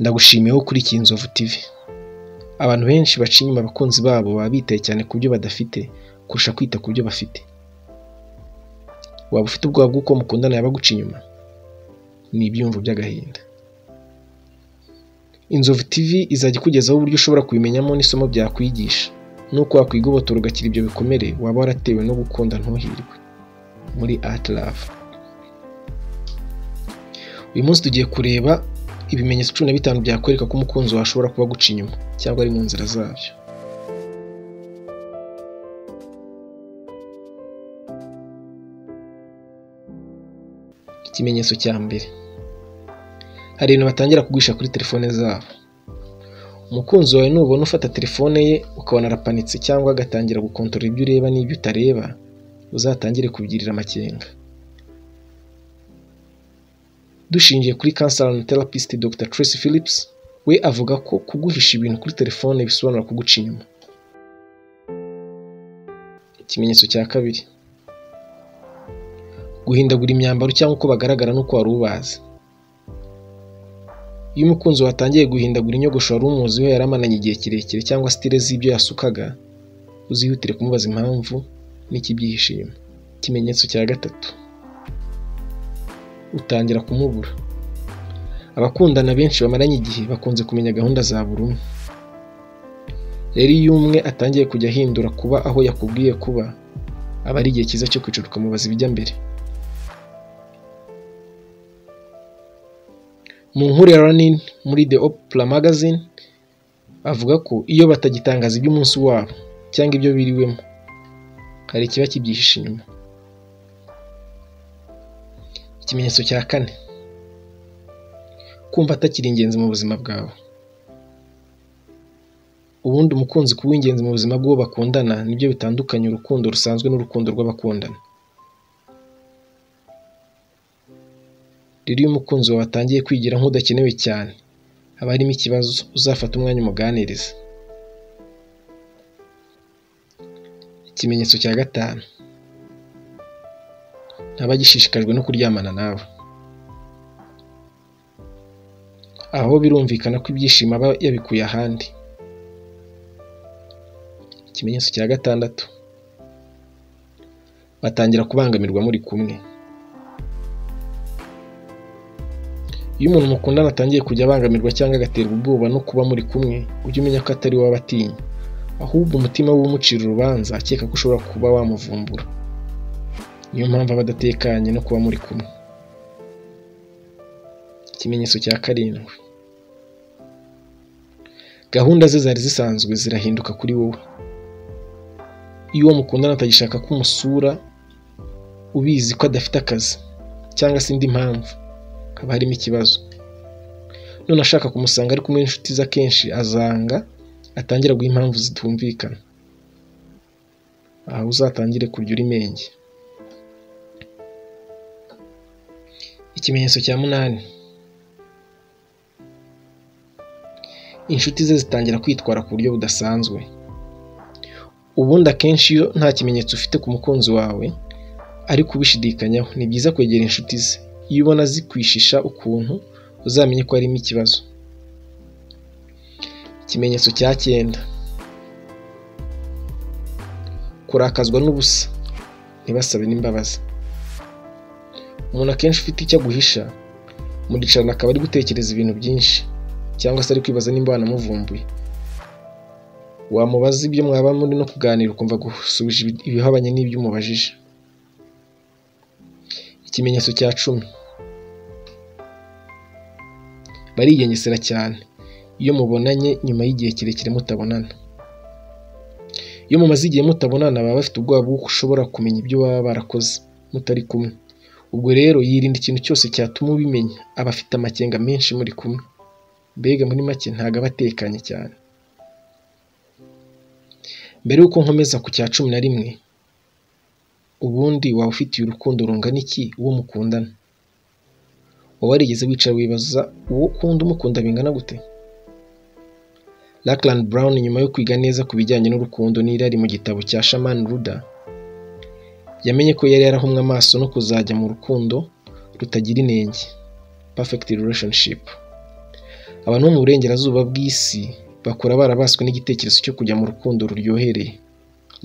Ndagushimiye wowe ukurikiye Inzovu TV. Abantu benshi baca inyuma abakunzi babo baba bitaye cyane ku byo badafite kurusha kwita ku byo bafite. Waba ufite ubwoba bw'uko mukundana yaba aguca inyuma? Ni ibyiyumvo by'agahinda. Inzovu TV izajya ikugezaho uburyo ushobora kubimenyamo n'isomo byakwigisha, n'uko wakwigobotora ugakira ibyo bikomere waba waratewe no gukunda ntuhirwe. Muri Art Love. Uyu munsi tugiye kureba ibimenyetso 15 byakwereka ko umukunzi wawe ashobora kuba aguca inyuma cyangwa ari mu nzira zabyo. Ikimenyetso cya mbere, hari ibintu batangira kuguhisha kuri telefone zabo. Umukunzi wawe nubona ufata telefone ye ukabona arapanitse cyangwa agatangira gukontorora ibyo ureba n'ibyo utareba, uzatangire kubigirira amakenga. Dushingiye kuri counselor and therapist Dr. Tracy Phillips, we avuga ko kuguhisha ibintu kuri telefone bisobanura kuguca inyuma. Ikimenyetso cya kabiri, guhindagura imyambaro cyangwa uko bagaragara n'uko wari ubazi. Iyo umukunzi watangiye guhindagura inyogosho wari umuziho yaramananye igihe kirekire cyangwa style z'ibyo yasukaga, uzihutire kumubaza impamvu n'ikibyihishe inyuma. Ikimenyetso cya gatatu, utangira kumubura. Abakundana benshi bamaranye igihe bakunze kumenya gahunda za buri umwe. Rero iyo umwe atangiye kujya ahindura kuba aho yakubwiye kuba, aba ari igihe cyiza cyo kwicara ukamubaza ibijya mbere. Mu nkuru ya Ranin muri The Oprah Magazine, avuga ko iyo batagitangaza iby'umunsi wabo cyangwa ibyo biriwemo, hari ikiba kibyihishe inyuma. Ikimenyetso cya kane, kumva atakiri ingenzi mu buzima bwawe. Ubundi umukunzi kuba ingenzi mu buzima bw'uwo bakundana nibyo bitandukanye urukundo rusanzwe n'urukundo rw'abakundana. Rero iyo umukunzi wawe atangiye kwigira nk'udakenewe cyane, haba harimo ikibazo, uzafata umwanya umuganirize. Ikimenyetso cya gatanu, ntaba agishishikajwe no kuryamana nawe. Aho birumvikana ko ibyishimo aba yabikuye ahandi. Ikimenyetso cya gatandatu, batangira kubangamirwa muri kumwe. Iyo umuntu mukundana atangiye kujya abangamirwa cyangwa agaterwa ubwoba no kuba muri kumwe, ujye umenya ko atari wowe aba atinya, ahubwo umutima we umucira urubanza akeka ko ushobora kuba wamuvumbura. Niyo mpamvu aba adatekanye no kuba muri kumwe. Ikimenyetso cya karindwi, gahunda ze zari zisanzwe zirahinduka kuri wowe. Iyo uwo mukundana atagishaka ko umusura, ubizi ko adafite akazi cyangwa se indi mpamvu, haba harimo ikibazo. None ashaka kumusanga ari kumwe n'inshuti ze akenshi azanga, atangira guha impamvu zitumvikana. Aha uzatangire kurya uri menge. Ikimenyetso cya munani, inshuti ze zitangira kwitwara ku buryo budasanzwe. Ubundi akenshi iyo nta kimenyetso ufite ku mukunzi wawe ariko ubishidikanyaho, ni byiza kwegera inshuti ze. Iyo ubona zikwishisha ukuntu, uzamenye ko harimo ikibazo. Ikimenyetso cya cyenda, kurakazwa n'ubusa ntibasabe n'imbabazi. Umuntu akenshi ufite icyo aguhisha, muricarana akaba ari gutekereza ibintu byinshi cyangwa se ari kwibaza nimba wanamuvumbuye. Wamubaza ibyo mwaba muri no kuganira ukumva gusubije ibihabanye n'ibyo umubajije. Ikimenyetso cya 10, barigengesera cyane iyo mubonanye nyuma y'igihe kirekire mutabonana. Iyo mumaze igihe mutabonana baba bafite ubwoba bw'uko ushobora kumenya ibyo baba barakoze mutari kumwe. Ubwo rero yirinda ikintu cyose cyatuma ubimenya, aba afite amakenga menshi muri kumwe. Mbega muri make ntago aba atekanye cyane. Mbere y'uko nkomeza ku cya 11, ubundi waba ufitiye urukundo rungana iki uwo mukundana? Waba warigeze wicara wibaza uwo ukunda umukunda bingana gute? Lachlan Brown nyuma yo kwiga neza ku bijyanye n'urukundo n'irari mu gitabo cya Shaman Ruda, yamenye ko yari yarahumwe amaso no kuzajya mu rukundo rutagira inenge, perfect relationship. Abantu bo mu burengerazuba bw'isi bakura barabaswe n'igitekerezo cyo kujya mu rukundo ruryohereye,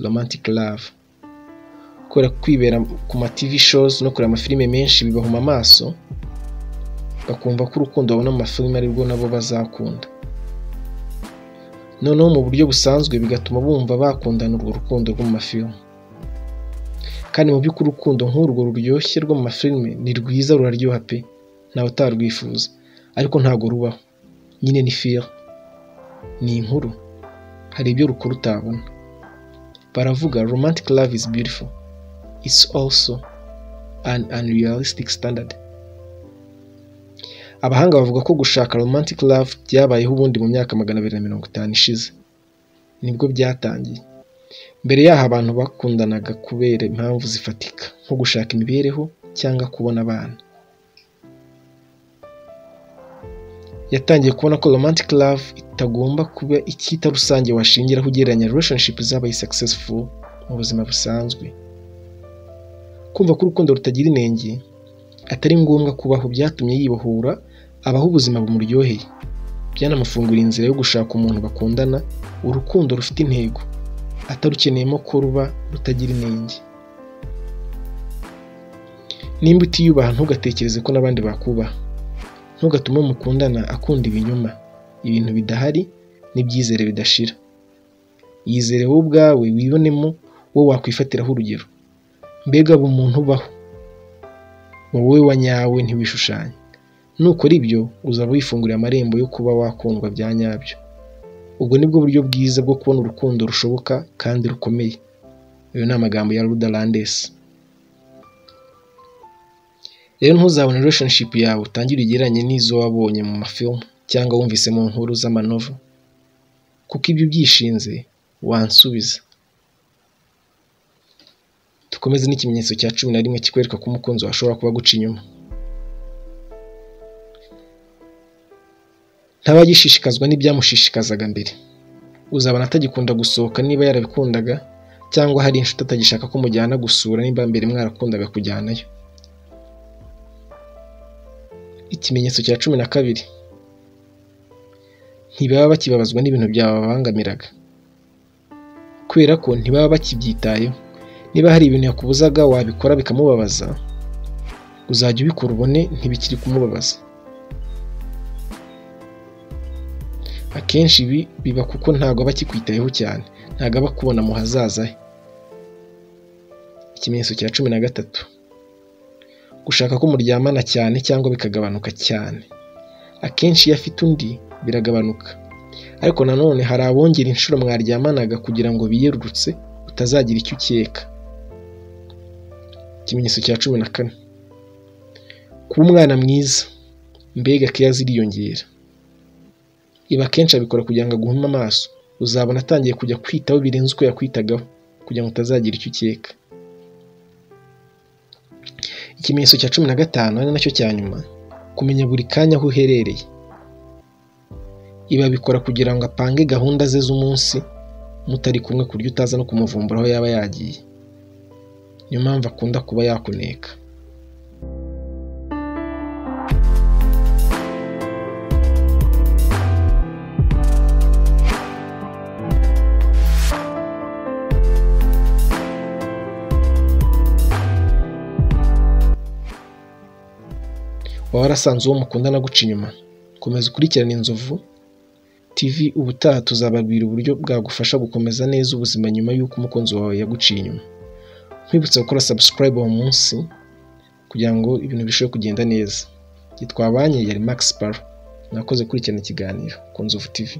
romantic love. Kubera kwibera ku ma TV shows no kureba amafilime menshi bibahuma amaso, bakumva ko urukundo babona mu mafilime arirwo nabo bazakunda. Noneho mu buryo busanzwe bigatuma bumva bakundana urwo rukundo rwo mu mafilime. Kandi mu by'ukuri urukundo nk'urwo ruryoshye rwo mu mafilime ni rwiza, ruraryoha pe, ntawe utarwifuza, ariko ntabwo rubaho. Nyine ni film, ni inkuru, hari ibyo rukora utabona. Baravuga romantic love is beautiful, it's also an unrealistic standard. Abahanga bavuga ko gushaka romantic love byabayeho ubundi mu myaka 250 ishize, nibwo byatangiye. Mbere yaho abantu bakundanaga kubera impamvu zifatika nko gushaka imibereho cyangwa kubona abana. Yatangiye kubona ko romantic love itagomba kuba icyita rusange washingiraho ugereranya relationship zabaye successful mu buzima busanzwe. Kumva ko urukundo rutagira inenge atari ngombwa kubaho byatumye yibohora, abaho ubuzima bumuryoheye. Byanamufungura inzira yo gushaka umuntu bakundana urukundo rufite intego, atarukeneyemo ko ruba rutagira inenge. Nimba utiyubaha ntugatekereze ko n'abandi bakubaha. Ntugatume mukundana akunda ibinyoma, ibintu bidahari n'ibyizere bidashira. Yizere wowe ubwawe, wibonemo wowe wakwifatiraho urugero. Mbega aba umuntu ubaho wowe wa nyawe, ntiwishushanye. Nukora ibyo uzaba wifunguriye amarembo yo kuba wakundwa bya nyabyo. Ubwo nibwo buryo bwiza bwo kubona urukundo rushoboka kandi rukomeye. Ayo ni amagambo ya Ruda Landes. Rero ntuzabone relationship yawe utangire ugereranye n'izo wabonye mu mafilm cyangwa wumvise mu nkuru z'amanovo, kuko ibyo ubyishinze wansubiza. Dukomeze n'ikimenyetso cya 11 kikwereka ko umukunzi wawe ashobora kuba aguca inyuma. Ntaba agishishikazwa n'ibyamushishikazaga mbere. Uzabona atagikunda gusohoka niba yarabikundaga, cyangwa hari inshuti atagishaka ko mujyana gusura niba mbere mwarakundaga kujyanayo. Ikimenyetso cya 12, ntibaba bakibabazwa n'ibintu byababangamiraga, kubera ko ntibaba bakibyitayeho. Niba hari ibintu yakubuzaga wabikora bikamubabaza, uzajya ubikora ubone ntibikiri kumubabaza. Akenshi ibi biba kuko ntabwo aba akikwitayeho cyane, ntabwo aba akubona mu hazaza he. Ikimenyetso cya 13, gushaka ko muryamana cyane cyangwa bikagabanuka cyane. Akenshi iyo afite undi biragabanuka, ariko nanone hari abongera inshuro mwaryamanaga kugira ngo biyerurutse utazagira icyo ukeka. Ikimenyetso cya 14, kuba umwana mwiza, mbega keya ziriyongera. Ibi akenshi abikora kugira ngo aguhume amaso. Uzabona atangiye kujya kwitaho birenze uko yakwitagaho kugira ngo utazagira icyo ukeka. Ikimenyetso cya 15 ari nacyo cya nyuma, kumenya buri kanya aho uherereye. Ibi abikora kugira ngo apange gahunda ze z'umunsi mutari kumwe, ku buryo utaza no kumuvumbura aho yaba yagiye. Niyo mpamvu akunda kuba yakuneka. Waba warasanze uwo mukundana aguca inyuma? Komeza ukurikirane Inzovu TV, ubutaha tuzababwira uburyo bwagufasha gukomeza neza ubuzima nyuma y'uko umukunzi wawe yaguciye inyuma. Nkwibutsa gukora subscribe uwo munsi kugira ngo ibintu birusheho kugenda neza. Twabanye yari Max Paro, mwakoze gukurikirana ikiganiro ku Nzovu TV.